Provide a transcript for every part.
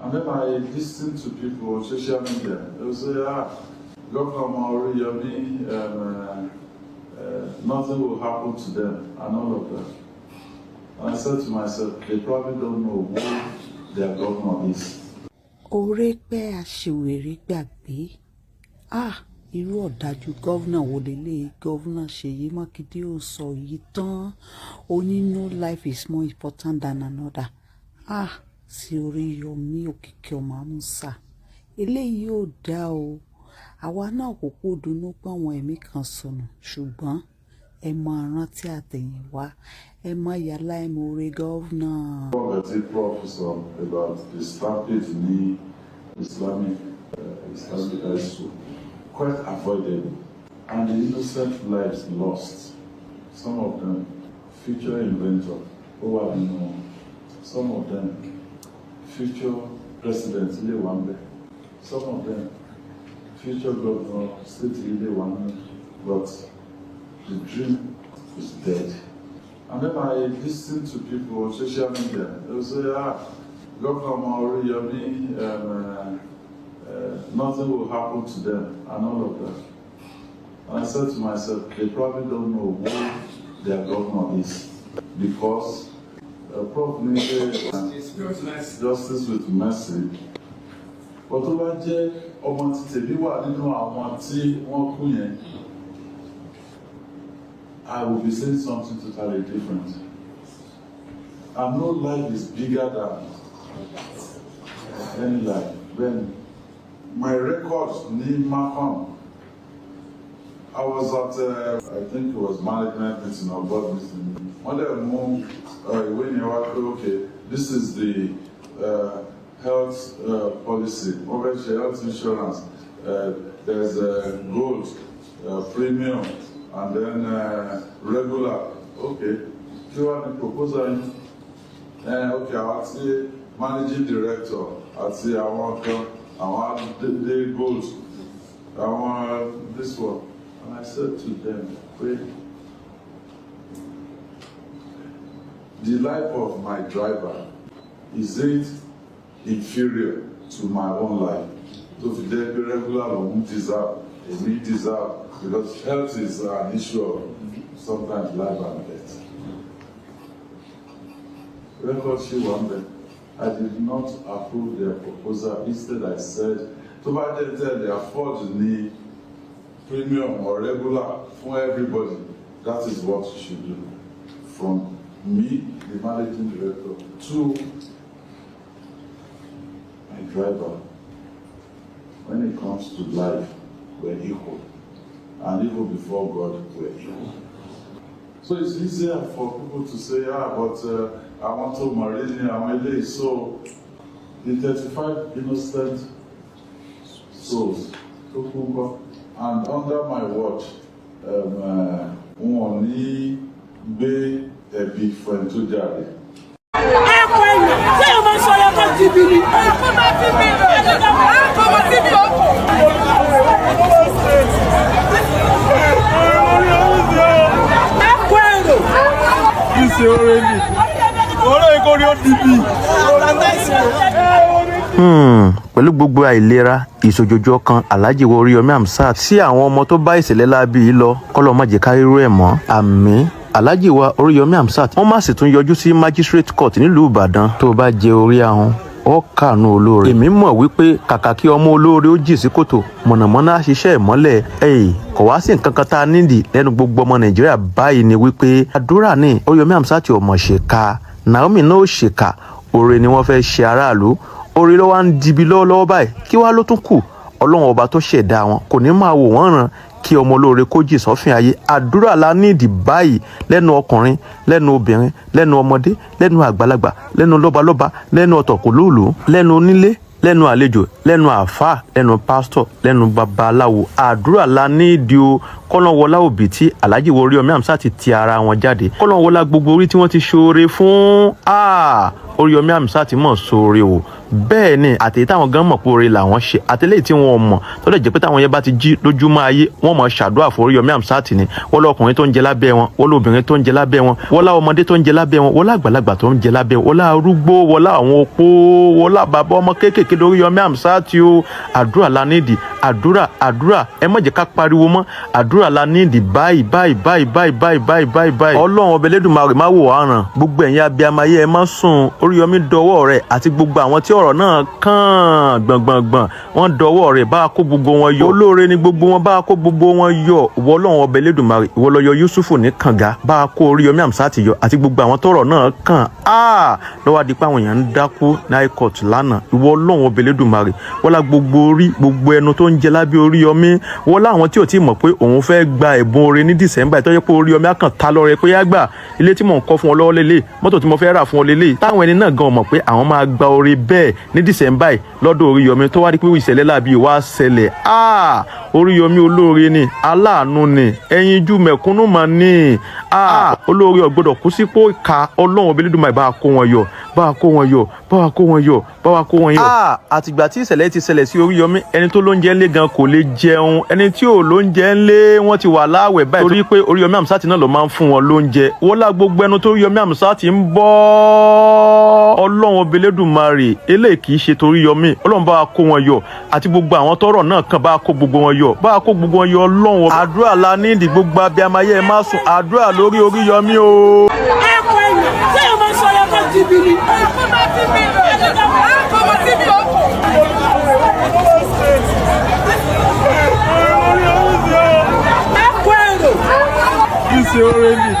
And then I listen to people on social media. They will say, "Ah, Governor Oriyomi, nothing will happen to them," and all of that. And I said to myself, they probably don't know who their governor is. Oore pẹ́, aṣiwèrè gbàgbé. Ah, irú ọ̀dájú governor wo lélẹ̀? Governor Ṣèyí Mákindé ò sọ yìí tán. Ó ní no life is more important than another. Ah, sí Oríyọmí Òkìkí ọmọ Àmúsà, eléyìí ò dáa o. Àwa náà kò kú dunnú pé àwọn ẹ̀mí kan sọnù, ṣùgbọ́n ẹ máa rántí àtẹ̀yìnwá, ẹ má yà láìmoore, governor. One that Prof sọ about the stampede ní Islamic High School, quite avoidable, and the innocent lives lost. Some of them, future inventor ó wà nínú wọn. Some of them, future president lè wà ńbẹ̀. Some of them, future governor state lè wà ńbẹ̀, but the dream is dead. And then I listen to people on social media. They will say, "Ah, Governor Oriyomi, nothing will happen to them," and all of that. And I said to myself, they probably don't know who their governor is. Because Prof ní justice with mercy. But tó bá jẹ́ ọmọ tí tèmi wà nínú àwọn tí wọ́n kú yẹn, I will be saying something totally different. And no life is bigger than any life. Then my records ní Macon, I was at, I think it was management meeting or board meeting. Wọ́n dẹ̀ mú ìwé yẹn wá pé, okay, this is the health policy. Wọ́n fẹ́ ṣe health insurance. There's gold, premium, and then regular. Okay, kí wàá ní proposal yín? Okay, àwọn tí managing director àti àwọn kan, àwọn dé gold, àwọn this one. And I said to them pé the life of my driver, is it inferior to my own life tó fi jẹ́ pé regular lòun deserve, èmi deserve? Because health is an issue of sometimes life and death. Record ṣì wà ńbẹ̀. I did not approve their proposal. Instead, I said, tó bá jẹ́ tẹ́ lè afford ní premium or regular fún everybody, that is what you should do. From me, the managing director, to my driver, when it comes to life, we're equal, and even before God, we're equal. So it's easier for people to say, "Ah, but àwọn tó mọ̀ rí ní àwọn eléyìí." So the 35 innocent souls tó kú ńkọ́? And under my watch, wọn ò ní gbé ẹ̀bi fún ẹni tó jàre. Ẹ̀kọ́ èèyàn tí èèyàn máa ń sọ ọkọ̀ tìbí ni. Ọkọ̀ máa ti bí, ọkọ̀ máa ti bí ọkọ̀. Ẹ̀kọ́ èrò. Ìṣe oore ni ọ̀rẹ́ ìkórè ó dìbì. Pẹ̀lú gbogbo àìlera, ìṣòjòjò ọkàn Alhaji wa Oríyọmí Hamzat sí àwọn ọmọ tó bá ìṣẹ̀lẹ̀ láabi yìí lọ, kọ́lọ́ má jẹ́ ká rírú ẹ̀ mọ́, àmín. Alhaji wa Oríyọmí Hamzat, wọ́n má sì tún yọjú sí magistrate court nílùú Ìbàdàn. Tó o bá jẹ orí ahun, ó kànú olóore. Èmi mọ̀ wípé kàkà kí ọmọ olóore ó jì sí kòtò, mọ̀nàmọ́ná á ṣiṣẹ́ ìmọ́lẹ̀. Ẹ̀yìn kò wá sí nǹkan kan tá a nídìí lẹ́nu gbogbo ọmọ Nàìjíríà báyìí ni wípé àdúrà ní Oríyọmí Hamzat ò mọ̀ ṣèkà, Naomi náà ò ṣèkà. Oore ni wọ́n fẹ́ ṣe aráàlú, oore ló wá ń dibi lọ́wọ́lọ́wọ́ báyìí. Kí wá ló tún kù? Ọlọ́run ọba tó ṣẹ̀dá wọn kò ní máa wò wọ́n ràn kí ọmọ olóore kó jì sọ́fìn ayé. Àdúrà la nídìí báyìí lẹ́nu ọkùnrin, lẹ́nu obìnrin, lẹ́nu ọmọdé, lẹ́nu àgbàlagbà, lẹ́nu lọ́balọ́ba, lẹ́nu ọ̀tọ̀kùlúùlú, lẹ́nu onílé, lẹ́nu àlejò, lẹ́nu àáfàá, lẹ́nu pásítọ̀, lẹ́nu babaláwo. Àdúrà la nídìí o. Kọ́lọ́wọlá òbí tí Alhaji wo Oríyọmí Hamzat ti ti ara wọn jáde, kọ́lọ́wọlá gbogbo orí tí wọ́n ti ṣoore fún. Oríyọmí Hamzat mọ̀ ṣoore o. Bẹ́ẹ̀ ni àtẹ̀yí táwọn gan mọ̀ pé oore làwọn ṣe, àtẹ̀lẹ́yìí tí wọn ò mọ̀ tó lè jẹ́ pé táwọn yẹn bá ti jí lójúmọ́ ayé, wọ́n mọ̀ ṣàdúrà fún Oríyọmí Hamzat ni. Wọ́n lọ́kùnrin tó ń jẹ lábẹ́ wọn, wọ́n lóbìnrin tó ń jẹ lábẹ́ wọn, wọ́n lá ọmọdé tó ń jẹ lábẹ́ wọn, wọ́n lá àgbàlagbà tó ń jẹ lábẹ́ wọn, wọ́n lá arúgbó, wọ́n lá àwọn opó, wọ́n lá bàbá ọmọ kéékèèké lórí Oríyọmí Hamzat o. Àdúrà la nídìí, àdúrà, àdúrà. Ẹ má jẹ́ ká pariwo mọ́. Àdúrà la nídìí báyìí báyìí báyìí báyìí báyìí báyìí báyìí báyìí. Ọlọ́run ọbẹ̀ Elédùmarè má wò wá ràn. Gbogbo ẹ̀yin abiyamọ ayé, ẹ má sùn. Oríyọmí dọwọ́ rẹ̀ àti gbogbo àwọn tí ọ̀rọ̀ náà kàn gbọ̀ngbọ̀ngbọ̀n, wọ́n dọwọ́ rẹ̀, bá a kó gbogbo wọn yọ. Olóore ni gbogbo wọn, bá a kó gbogbo wọn yọ. Ìwọ Ọlọ́run ọbẹ̀ Elédùmarè, ìwọ ló yọ Yusufu ní kànga, bá a kó Oríyọmí Hamzat yọ àti gbogbo àwọn tọ́rọ̀ náà kàn. Á lọ́wọ́ adi pé àwọn èèyàn ń dákú ní high court lánàá. Ìwọ Ọlọ́run ọbẹ̀ Elédùmarè, wọ́n lá gbogbo orí, gbogbo ẹnu tó ń jẹ lábẹ́ Oríyọmí, wọ́n láwọn tí ò tí mọ̀ pé òun fẹ́ gba ẹ̀bùn oore ní December, ìtọ́jú pé Oríyọmí á kàn ta lọ́rẹ pé yá gbà, ilé tí mò ń kọ́ fún ọ lọ́wọ́ lélẹ̀, mọ́tò tí mo fẹ́ rà fún ọ lélẹ̀, táwọn ẹni náà gan mọ̀ pé àwọn máa gba oore bẹ́ẹ̀ ní December lọ́dọ̀ Oríyọmí, tó wá rí pé ìṣẹ̀lẹ̀ láabi wá ṣẹlẹ̀. Ah, Oríyọmí olóore ni, aláàánú ni, ẹyinjú mẹ̀kúnnù mà ní. Ah, olóore ò gbọ́dọ̀ kú sípò ìka. Ọlọ́run ọbẹ̀ Elédùmarè, bá a kó wọn yọ, bá a kó wọn yọ, bá a kó wọn yọ, bá a kó wọn yọ. Ah, àtìgbà tí ìṣẹ̀lẹ̀ ti ṣẹlẹ̀ sí Oríyọmí, ẹni tó lóúnjẹ ńlé gan kò lè jẹun, ẹni tí ò lóúnjẹ ńlé, wọ́n ti wà láàwẹ̀ báyìí, torí pé Oríyọmí Hamzat náà ló máa ń fún wọn lóúnjẹ. Wọ́n lá gbogbo ẹnu tó Oríyọmí Hamzat ń bọ́. Ọlọ́run ọbẹ̀ Elédùmarè, eléyìí kì í ṣe torí Yọmí. Ọlọ́run bá wa kó wọn yọ àti gbogbo àwọn tọ́rọ̀ náà kàn, bá a kó gbogbo wọn yọ, bá a kó gbogbo wọn yọ. Ọlọ́run, àdúrà la nídìí. Gbogbo abiyamọ ayé, ẹ má sùn. Àdúrà lórí Oríyọmí o. Akọ èèyàn tí èèyàn máa ń sọ yẹ kó jíbi ni. Kó máa fi mi rẹ̀ á kọ́ wọn síbi òkú. Akọ èrò. Kì í ṣe oore ni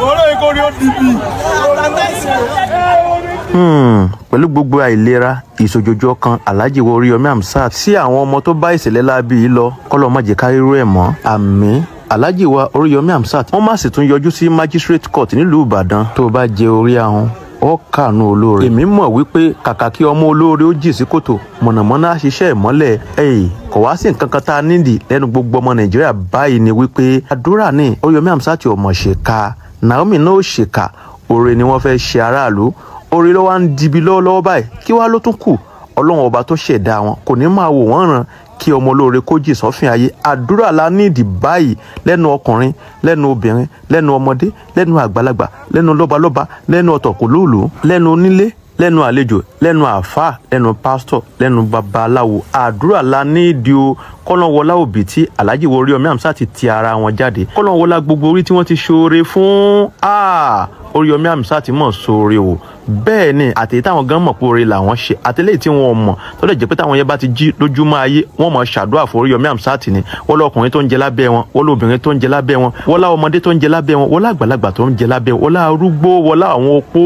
oore kò ní ó dìbì. Pẹ̀lú gbogbo àìlera, ìṣòjòjò ọkàn Alhaji wa Oríyọmí Hamzat sí àwọn ọmọ tó bá ìṣẹ̀lẹ̀ láabi yìí lọ, kọ́lọ́ má jẹ́ ká rírú ẹ̀ mọ́, àmín. Alhaji wa Oríyọmí Hamzat, wọ́n má sì tún yọjú sí magistrate court nílùú Ìbàdàn. Tó o bá jẹ orí ahun, ó kànú olóore. Èmi mọ̀ wípé kàkà kí ọmọ olóore ó jì sí kòtò, mọ̀nàmọ́ná á ṣiṣẹ́ ìmọ́lẹ̀. Ẹ̀yìn kò wá sí nǹkan kan tá a nídìí lẹ́nu gbogbo ọmọ Nàìjíríà báyìí ni wípé àdúrà ní. Oríyọmí Hamzat ò mọ̀ ṣèkà, Naomi náà ò ṣèkà. Oore ni wọ́n fẹ́ ṣe aráàlú, oore ló wá ń dibi lọ́wọ́lọ́wọ́ báyìí. Kí wá ló tún kù? Ọlọ́run ọba tó ṣẹ̀dá wọn kò ní máa wò wọ́n ràn kí ọmọ olóore kó jì sọ́fìn ayé. Àdúrà la nídìí báyìí lẹ́nu ọkùnrin, lẹ́nu obìnrin, lẹ́nu ọmọdé, lẹ́nu àgbàlagbà, lẹ́nu lọ́balọ́ba, lẹ́nu ọ̀tọ̀kùlúùlù, lẹ́nu onílé, lẹ́nu àlejò, lẹ́nu àáfàá, lẹ́nu pásítọ̀, lẹ́nu babaláwo. Àdúrà la nídìí o. Kọ́lọ́wọlá òbí tí Alhaji wa Oríyọmí Hamzat ti ti ara wọn jáde, kọ́lọ́wọlá gbogbo orí tí wọ́n ti ṣoore fún. Oríyọmí Hamzat mọ̀ ṣoore o. Bẹ́ẹ̀ ni àtẹ̀yí táwọn gan mọ̀ pé oore làwọn ṣe, àtẹ̀lẹ́yìí tí wọn ò mọ̀ tó lè jẹ́ pé táwọn yẹn bá ti jí lójúmọ́ ayé, wọ́n mọ̀ ṣàdúrà fún Oríyọmí Hamzat ni. Wọ́n lọ́kùnrin tó ń jẹ lábẹ́ wọn, wọ́n lóbìnrin tó ń jẹ lábẹ́ wọn, wọ́n lá ọmọdé tó ń jẹ lábẹ́ wọn, wọ́n lá àgbàlagbà tó ń jẹ lábẹ́ wọn, wọ́n lá arúgbó, wọ́n lá àwọn opó,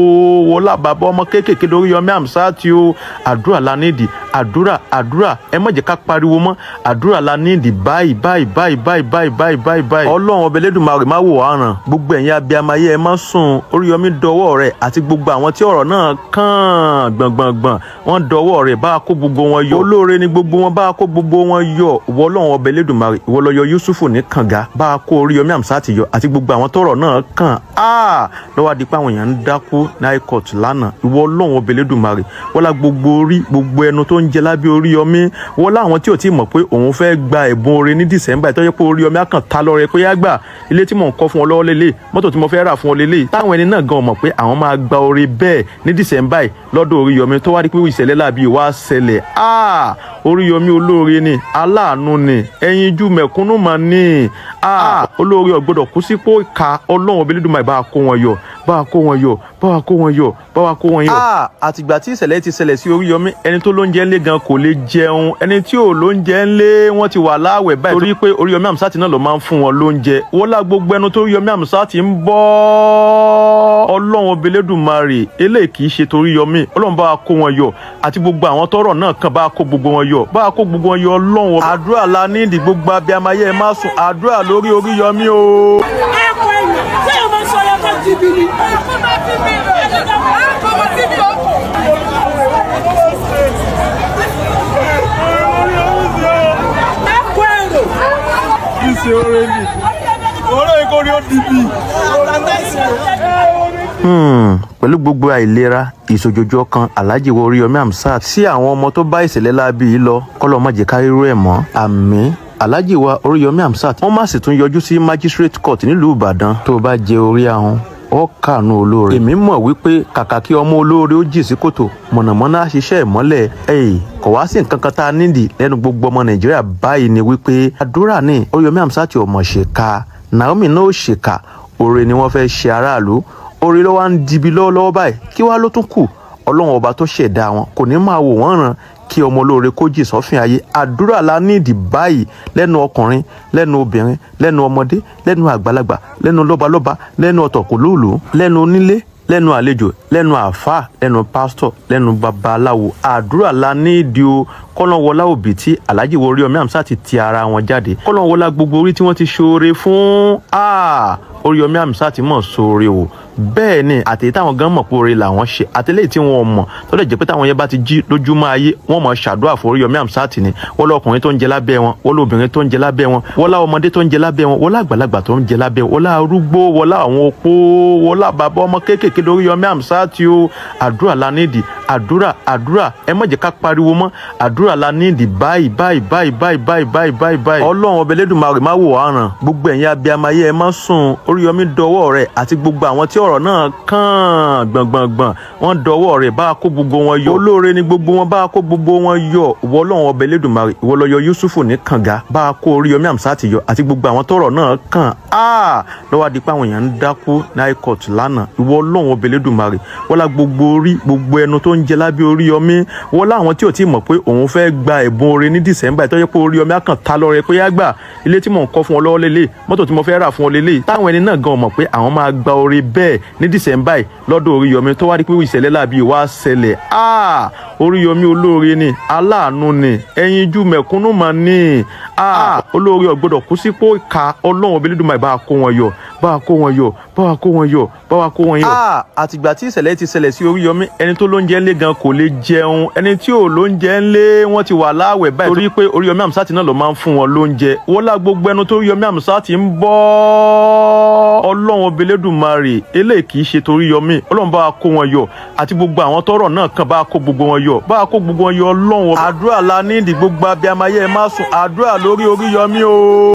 wọ́n lá bàbá ọmọ kéékèèké lórí Oríyọmí Hamzat o. Àdúrà la nídìí, àdúrà, àdúrà. Ẹ má jẹ́ ká pariwo mọ́. Àdúrà la nídìí báyìí báyìí báyìí báyìí báyìí báyìí báyìí báyìí. Ọlọ́run ọbẹ̀ Elédùmarè má wò wá ràn. Gbogbo ẹ̀yin abiyamọ ayé, ẹ má sùn. Oríyọmí dọwọ́ rẹ̀ àti gbogbo àwọn tí ọ̀rọ̀ náà kàn gbọ̀ngbọ̀ngbọ̀n, wọ́n dọwọ́ rẹ̀, bá a kó gbogbo wọn yọ. Olóore ni gbogbo wọn, bá a kó gbogbo wọn yọ. Ìwọ Ọlọ́run ọbẹ̀ Elédùmarè, ìwọ ló yọ Yusufu ní kànga, bá a kó Oríyọmí Hamzat yọ àti gbogbo àwọn tọ́rọ̀ náà kàn. Á lọ́wọ́ adi pé àwọn èèyàn ń dákú ní high court lánàá. Ìwọ Ọlọ́run ọbẹ̀ Elédùmarè, wọ́n lá gbogbo orí, gbogbo ẹnu tó ń jẹ lábẹ́ Oríyọmí, wọ́n láwọn tí ò tí mọ̀ pé òun fẹ́ gba ẹ̀bùn oore ní December, ìtọ́jú pé Oríyọmí á kàn ta lọ́rẹ pé yá gbà, ilé tí mò ń kọ́ fún ọ lọ́wọ́ lélẹ̀, mọ́tò tí mo fẹ́ rà fún ọ lélẹ̀, táwọn ẹni náà gan mọ̀ pé àwọn máa gba oore bẹ́ẹ̀ ní December lọ́dọ̀ Oríyọmí, tó wá rí pé ìṣẹ̀lẹ̀ láabi wá ṣẹlẹ̀. Ah, Oríyọmí olóore ni, aláàánú ni, ẹyinjú mẹ̀kúnnù mà ní. Ah, olóore ò gbọ́dọ̀ kú sípò ìka. Ọlọ́run ọbẹ̀ Elédùmarè, bá a kó wọn yọ, bá a kó wọn yọ, bá a kó wọn yọ, bá a kó wọn yọ. Ah, àtìgbà tí ìṣẹ̀lẹ̀ ti ṣẹlẹ̀ sí Oríyọmí, ẹni tó lóúnjẹ ńlé gan kò lè jẹun, ẹni tí ò lóúnjẹ ńlé, wọ́n ti wà láàwẹ̀ báyìí, torí pé Oríyọmí Hamzat náà ló máa ń fún wọn lóúnjẹ. Wọ́n lá gbogbo ẹnu tó Oríyọmí Hamzat ń bọ́. Ọlọ́run ọbẹ̀ Elédùmarè, eléyìí kì í ṣe torí Yọmí. Ọlọ́run bá wa kó wọn yọ àti gbogbo àwọn tọ́rọ̀ náà kàn, bá a kó gbogbo wọn yọ, bá a kó gbogbo wọn yọ. Ọlọ́run, àdúrà la nídìí. Gbogbo abiyamọ ayé, ẹ má sùn. Àdúrà lórí Oríyọmí o. Akọ èèyàn tí èèyàn máa ń sọ yẹ kó jíbi ni. Kó máa fi mi rẹ̀ á kọ́ wọn síbi òkú. Akọ èrò. Kì í ṣe oore ni oore kò ní ó dìbì. Pẹ̀lú gbogbo àìlera, ìṣòjòjò ọkàn Alhaji wa Oríyọmí Hamzat sí àwọn ọmọ tó bá ìṣẹ̀lẹ̀ láabi yìí lọ, kọ́lọ́ má jẹ́ ká rírú ẹ̀ mọ́, àmín. Alhaji wa Oríyọmí Hamzat, wọ́n má sì tún yọjú sí magistrate court nílùú Ìbàdàn. Tó o bá jẹ orí ahun, ó kànú olóore. Èmi mọ̀ wípé kàkà kí ọmọ olóore ó jì sí kòtò, mọ̀nàmọ́ná á ṣiṣẹ́ ìmọ́lẹ̀. Ẹ̀yìn kò wá sí nǹkan kan tá a nídìí lẹ́nu gbogbo ọmọ Nàìjíríà báyìí ni wípé àdúrà ní Oríyọmí Hamzat ò mọ̀ ṣèkà, Naomi náà ò ṣèkà. Oore ni wọ́n fẹ́ ṣe aráàlú, oore ló wá ń dibi lọ́wọ́lọ́wọ́ báyìí. Kí wá ló tún kù? Ọlọ́run Ọba tó ṣẹ̀dá wọn kò ní máa wò wọ́n ràn kí ọmọ olóore kó jì sọ́fìn ayé. Àdúrà la nídìí báyìí lẹ́nu ọkùnrin, lẹ́nu obìnrin, lẹ́nu ọmọdé, lẹ́nu àgbàlagbà, lẹ́nu lọ́balọ́ba, lẹ́nu ọ̀tọ̀kùlúùlù, lẹ́nu onílé, lẹ́nu àlejò, lẹ́nu àáfàá, lẹ́nu pásítọ̀, lẹ́nu babaláwo. Àdúrà la nídìí o. Kọ́lọ́wọlá òbí tí Alhaji wo Oríyọmí Hamzat ti ara wọn jáde, kọ́lọ́wọlá gbogbo orí tí wọ́n ti ṣoore fún. Oríyọmí Hamzat mọ̀ ṣoore o. Bẹ́ẹ̀ ni, àtẹ̀yí táwọn gan mọ̀ pé oore làwọn ṣe, àtẹ̀lẹ́yìn tí wọn mọ̀ tó lè jẹ́ pé táwọn yẹn bá ti jí lójúmọ́ ayé, wọ́n mọ̀ ṣàdúrà fún Oríyọmí Hamzat ni. Wọ́n lọ́kùnrin tó ń jẹ lábẹ́ wọn, wọ́n lóbìnrin tó ń jẹ lábẹ́ wọn, wọ́n lá ọmọdé tó ń jẹ lábẹ́ wọn, wọ́n lá àgbàlagbà tó ń jẹ lábẹ́ wọn, wọ́n lá arúgbó, wọ́n lá àwọn opó, wọ́n lá bàbá ọmọ kéékèèké lórí Oríyọmí Hamzat o. Àdúrà la nídìí, àdúrà, àdúrà. Ẹ má jẹ́ ká pariwo mọ́. Àdúrà la nídìí báyìí báyìí báyìí báyìí báyìí báyìí báyìí báyìí. Ọlọ́run Ọbẹ̀ Elédùmarè má wò wá ràn. Gbogbo ẹ̀yin abiyamọ ayé, ẹ má sùn. Oríyọmí dọwọ́ rẹ̀ àti gbogbo àwọn tí ọ̀rọ̀ náà kàn gbọ̀ngbọ̀ngbọ̀n, wọ́n dọwọ́ rẹ̀, bá a kó gbogbo wọn yọ. Olóore ni gbogbo wọn, bá a kó gbogbo wọn yọ. Ìwọ Ọlọ́run Ọbẹ̀ Elédùmarè, ìwọ ló yọ Yusufu ní kànga, bá a kó Oríyọmí Hamzat yọ àti gbogbo àwọn tọ́rọ̀ náà kàn á. Lọ́wọ́ adi pé àwọn èèyàn ń dákú ní high court lánàá. Ìwọ Ọlọ́run Ọbẹ̀ Elédùmarè, wọ́n la gbogbo orí, gbogbo ẹnu tó ń jẹ lábẹ́ Oríyọmí, wọ́n láwọn tí ò tí mọ̀ pé òun fẹ́ gba ẹ̀bùn oore ní December, tó yẹ pé Oríyọmí á kàn ta lọ́rẹ pé yá gbà, ilé tí mò ń kọ́ fún ọ lọ́wọ́ lélẹ̀, mọ́tò tí mo fẹ́ rà fún ọ lélẹ̀, táwọn ẹni náà gan mọ̀ pé àwọn máa gba oore bẹ́ẹ̀ ní December lọ́dọ̀ Oríyọmí, tó wá rí pé ìṣẹ̀lẹ̀ láabi wá ṣẹlẹ̀. Oríyọmí olóore ni, aláàánú ni, ẹyinjú mẹ̀kúnnù mà ní. Olóore ò gbọ́dọ̀ kú sípò ìka. Ọlọ́run Ọbẹ̀ Elédùmarè, bá a kó wọn yọ, bá a kó wọn yọ, bá a kó wọn yọ, bá a kó wọn yọ. Àtìgbà tí ìṣẹ̀lẹ̀ ti ṣẹlẹ̀ sí Oríyọmí, ẹni tó lóúnjẹ ńlé gan kò lè jẹun. Ẹni tí ò lóúnjẹ ńlé, wọ́n ti wà láàwẹ̀ báyìí, torí pé Oríyọmí Hamzat náà ló máa ń fún wọn lóúnjẹ. Wọ́n lá gbogbo ẹnu tó Oríyọmí Hamzat ń bọ́. Ọlọ́run Ọbẹ̀ Elédùmarè, eléyìí kì í ṣe torí Yọmí. Ọlọ́run, bá a kó wọn yọ àti gbogbo àwọn tọ́rọ̀ náà kàn, bá a kó gbogbo wọn yọ, bá a kó gbogbo wọn yọ. Ọlọ́run, àdúrà la nídìí. Gbogbo abiyamọ ayé, ẹ má sùn. Àdúrà lórí Oríyọmí o.